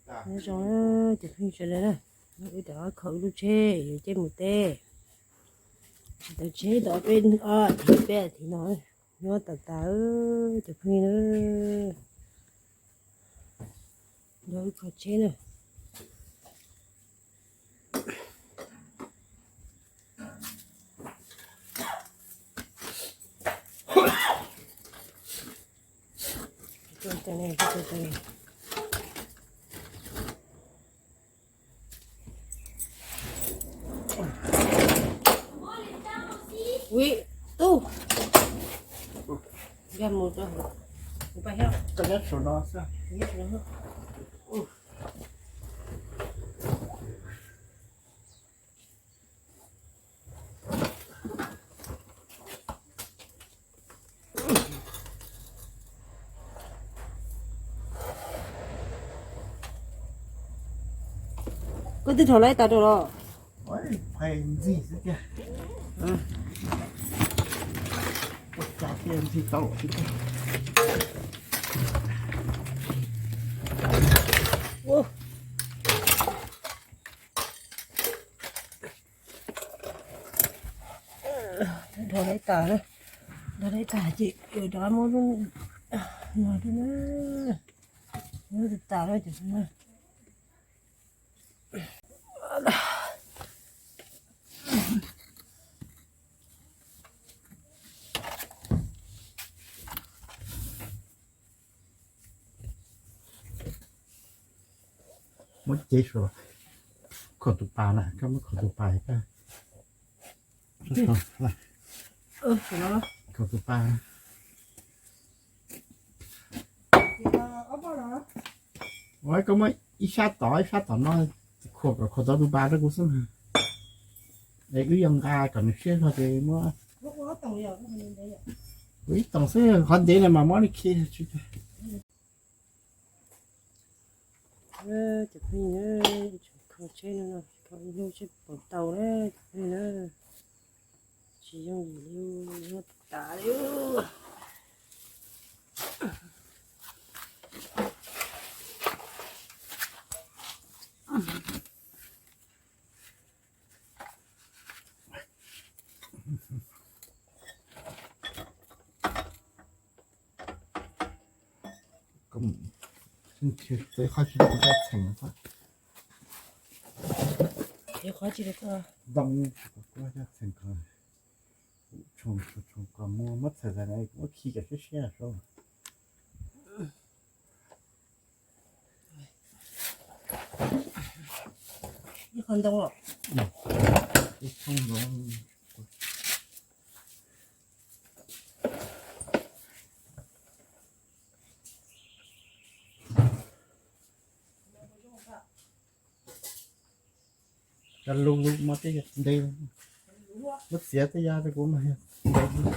Nyob zoo cov phooj ywg sawv daws na, wb rov qab kho wb lub tsheb yuav coj mus teb. Tsis tau tsheb tau peb ob thiv peb thiv no, nyob tas tas cov phooj ywg na. Nyob wb kho tsheb na. Ui, tub. Nkag mus rau hauv. Koj nyob saum no xwb. Koj twb rho lawv tas rau los. Phai ntxig xwb tiag. Ua cas thiaj ntxig tau xwb tiag. Rho lawv tas, rho lawv tas ces rov muab lub no rau na. Lub tas lawm ces na. Muab cev saum, khaum tus pas na, koj muab khaum tus pas, khaum tus pas. Ua koj muab ib sab tod ib sab tom no, khuam kom khuam tau tus pas rau kuv xwb. Es wb yuav nqa kom nws siab zog ces muab. Kuv ib toom xwb, qhov ntev no mas muab li khi tsis. Cov phooj ywg, kho tsheb no, kho ib hnub tsheb puas tau na cov phooj ywg na. Tsis yooj yim li, nyob tas li. Txawv qhov tsis tau kuv caj txheem. Txawv qhov tsis tau kuv, kuv caj txheem ko. Tshoov tshoov tshoov kom muab txhais ntawd na, muab khi kom siab siab saib. Ib qho ntoo los. Ib qho ntoo. Cov lus lus mas tej yog ntev, muab txiav tej yam rau kuv mas yog ntev.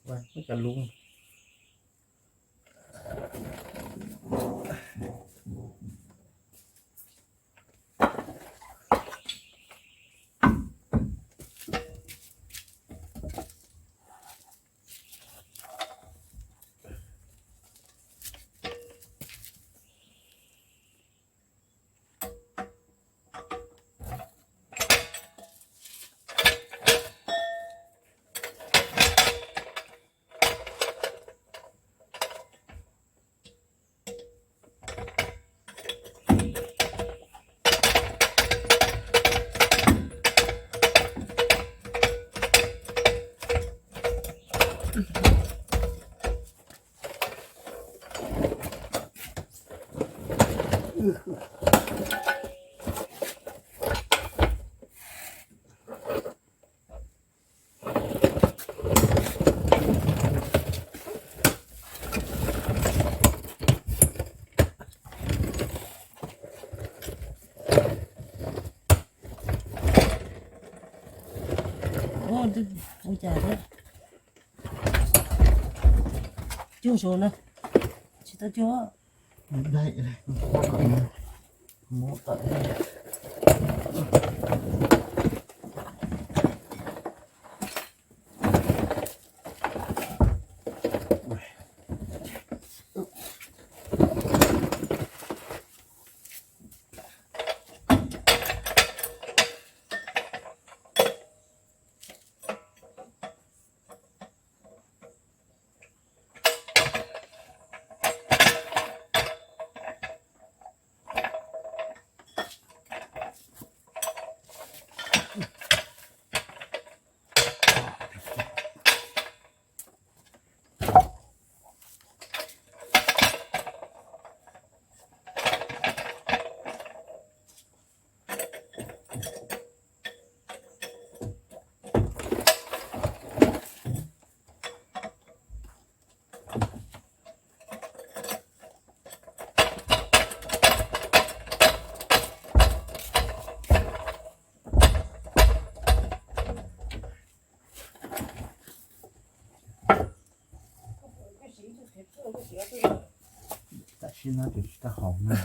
Muab cov lus. Ua cas cuag saud na, tsis tau cuag. Tsis no ces tsis tau haum na.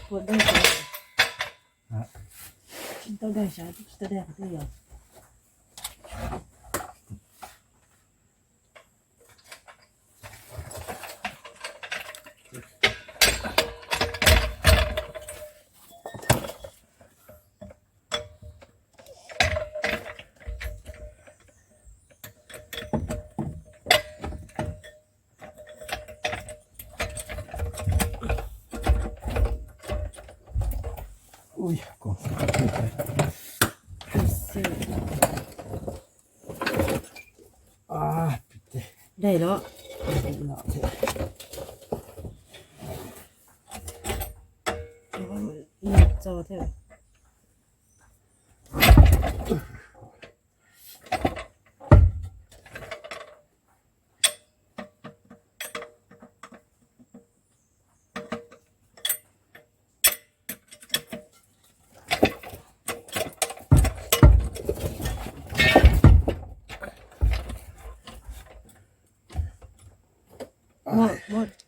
Puas daig sav? Tsis tau daig sav, tsis tau daig qhov twg yog. Ui, daig los. Tso thiab.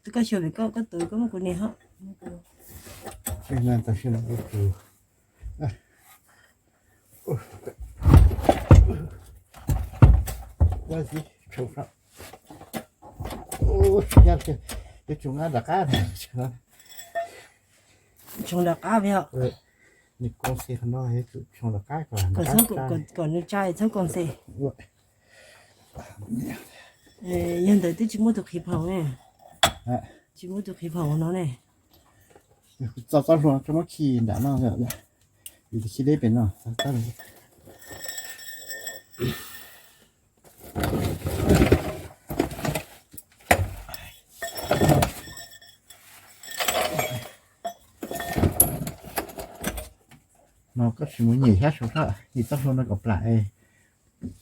Koj xyuas vim koj, koj tus koj muab kuv nias hos. Yuav tsum nqa nram qab, nram qab yog. Nws koom xes qhov no, yuav tsum tsoo nram qab kom, kom nws tsa txhob koom xes. Yog ntawd twb tsis muaj tus qhib phaum ne. Tsis muaj tus qhib phaum no ne. Txo txoj hlua tso muab khi nram no, vim khi deb pem no. No koj tsis mus nyem xyab saud, nyem txoj hlua no kom plam es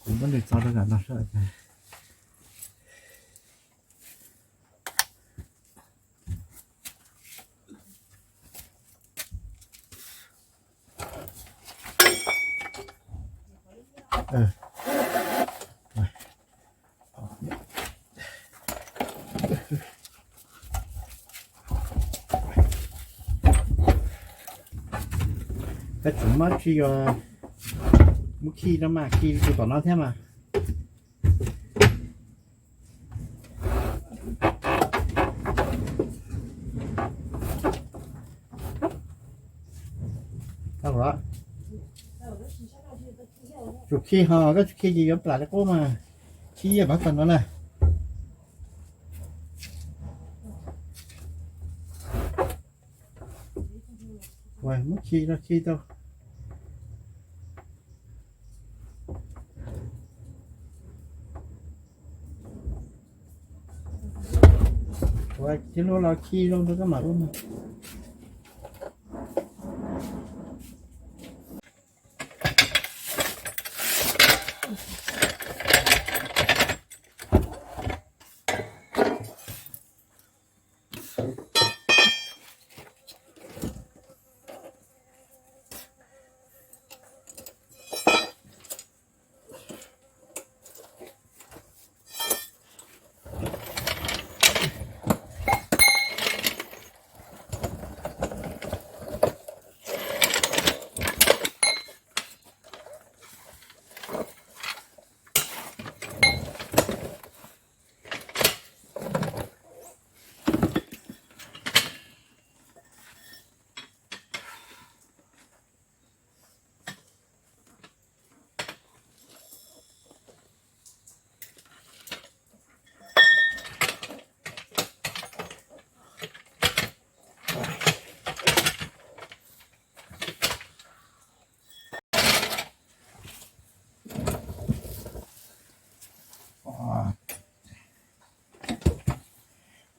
kuv muab nws txo rau nram no saib. Koj tseem muab tsi, muab khi no mas khi tus tom no thiab mas. Tau los. Tsum khi ho, koj tsis khi ces yuav plam li qub mas. Khi ib yam pab tag no na. Muab khi rau, khi tau. Ua tsis luaj los khi zoo rau koj mam ua mas.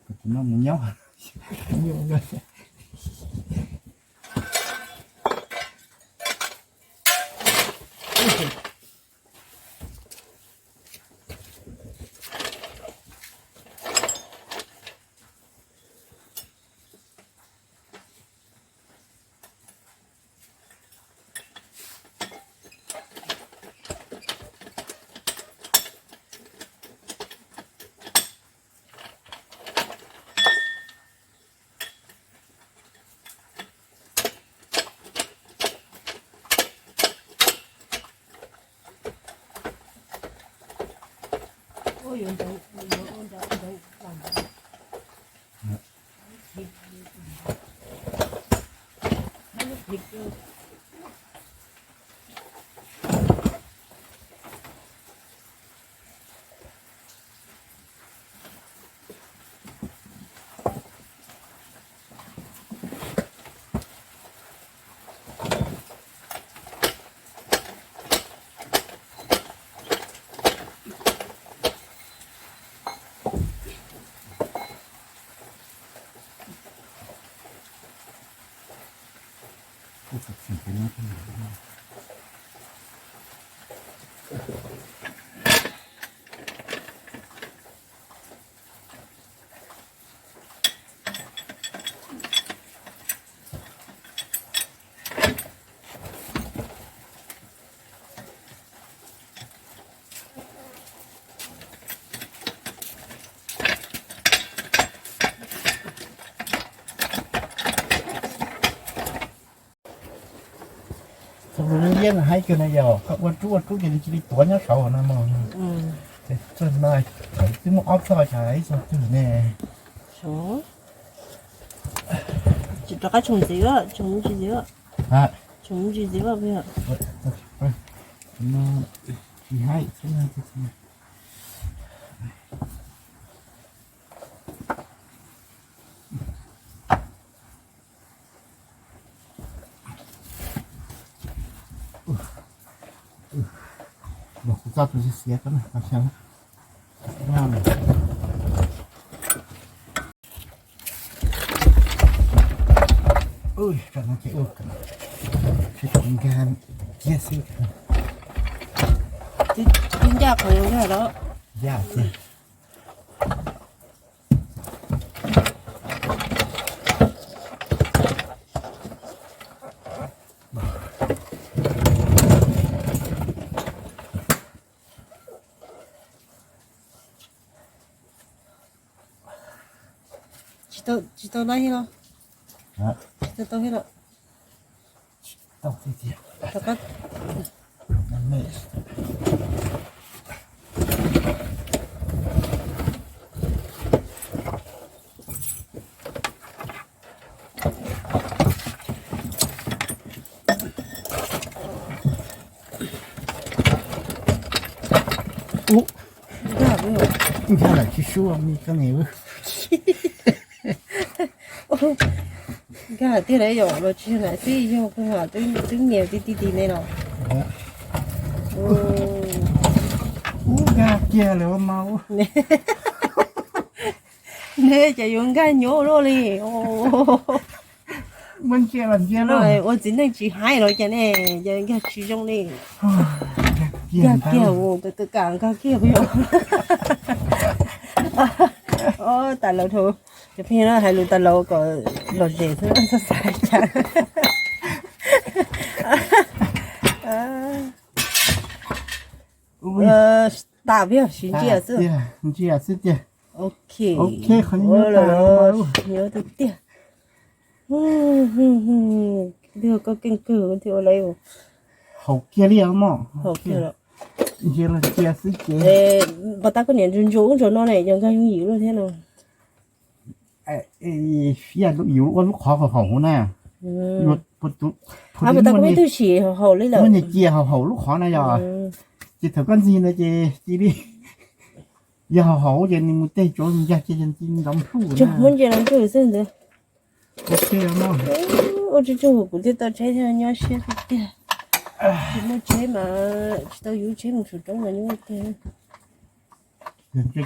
Tus no mus nyob. Txog lub liab no haib kawg na yog, koj ua rub ua rub ces nws cia li tuav nyob saud no mog. Txog no twb muaj ob txoj, tsam ib txog twg ne. Tsis rov qab tshoov ntxiv, tshoov ntsis ntxiv, tshoov ntsis ntxiv. Los kuv txoj tus xiav xiav ko na, tau xyoo. Ua no ces ua, tsis tau nkag kiag xwb. Twb ncaj qhov nkag los. Ncaj tiag. Tsis tau, tsis tau laib thiab los? Tsis tau tau thiab los? Tsis tau tiag tiag. Rov qab. Ub, nkag lawm tsis sub me koj niam. Nkag tiag lawm yom, los tsis yog lam xwb, yog koj twb nias ti ti ti ne los. Ub, nkag kiag lawm mas. Ne cas yuav nkag nyuaj luaj li. Muaj ntsia los ntsia los. Ua txiv neej tsis haib los cas ne, yog nkag tsis zoo li. Nkag kiag, nkag kiag yom. Tas laus dhau, cov pheej hais lus tas laus kom lom zem xwb, xav xav cas. Tas peb siv ntsia xwb. Ntsia xwb tiag. Ok, qhov nyob tiag. Twb koj keej kawg thiaj ua lawm. Haum kiag li mog. Haum kiag los. Ntsia los ntsia xwb ces. Pos tab koj niam ntsuag ntsuag ub ntsuag no ne, yog nkag yooj yim luaj thiab no. Yus ua lub qhov haum haum na. Pos tab koj peb twb sim haum haum li lawm. Muaj niag cia haum haum lub qhov na yog. Ces thaum koj ntxig ntawd ces cia li, yog haum haum ces nws mus tej tsuav ncag cia ntov nplhuj. Muab ntsia los ntsuj xwb ntawd. Ua tsuj tsuj kuv thiaj tau tshaib thiab nyob siab tiag tiag. Tsis muaj tsheb mas tsis tau yuav tsheb mus saum roob mas nyob tiag.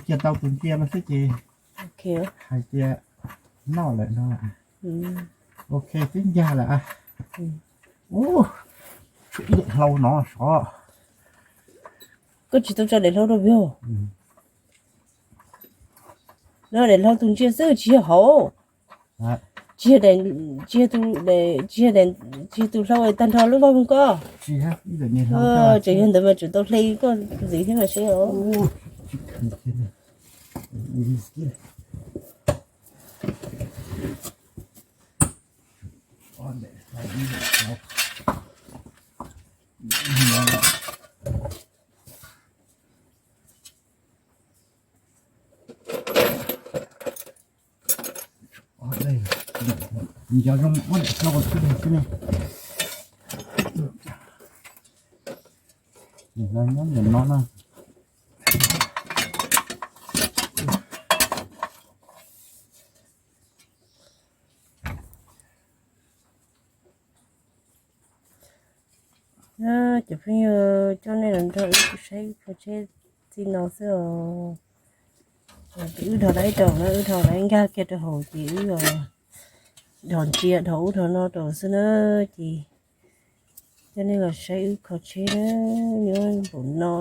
Cia tau tus ntsia no xwb ces hais tias noj lawm no. Ok, twb ncag lawm. Ub, tshuav ib daim hlau no sov. Koj tsis tau tso daim hlau rau peb. No daim hlau tus ntsia xwb tsis yog hauv. Tsis yog, tsis yog tus, tsis yog tus hlau tag nrho lub vaj voog ko. Tseem yog ntawd mas tseem tau hle koj ntxiv thiab mas seb os. Nco zoo ob daim hlau xwb xwb ne. Nws nyob ntawm no na. Cov phooj ywg, coj nej los nrog wb saib wb kho tsheb txij no xwb os. Wb dhos lawm ib daim na, wb dhos lawm nkag kiag rau hauv ces wb dhos ntsia dhos ub dhos no rau xwb na. Ces coj nej los saib wb kho tsheb na, nyob npaum no.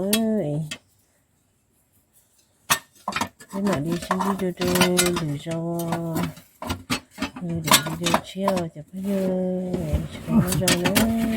Peb mam li sib ntsib dua rau lwm zaus, lwm daim video tshiab cov phooj ywg, sawv daws nyob zoo na.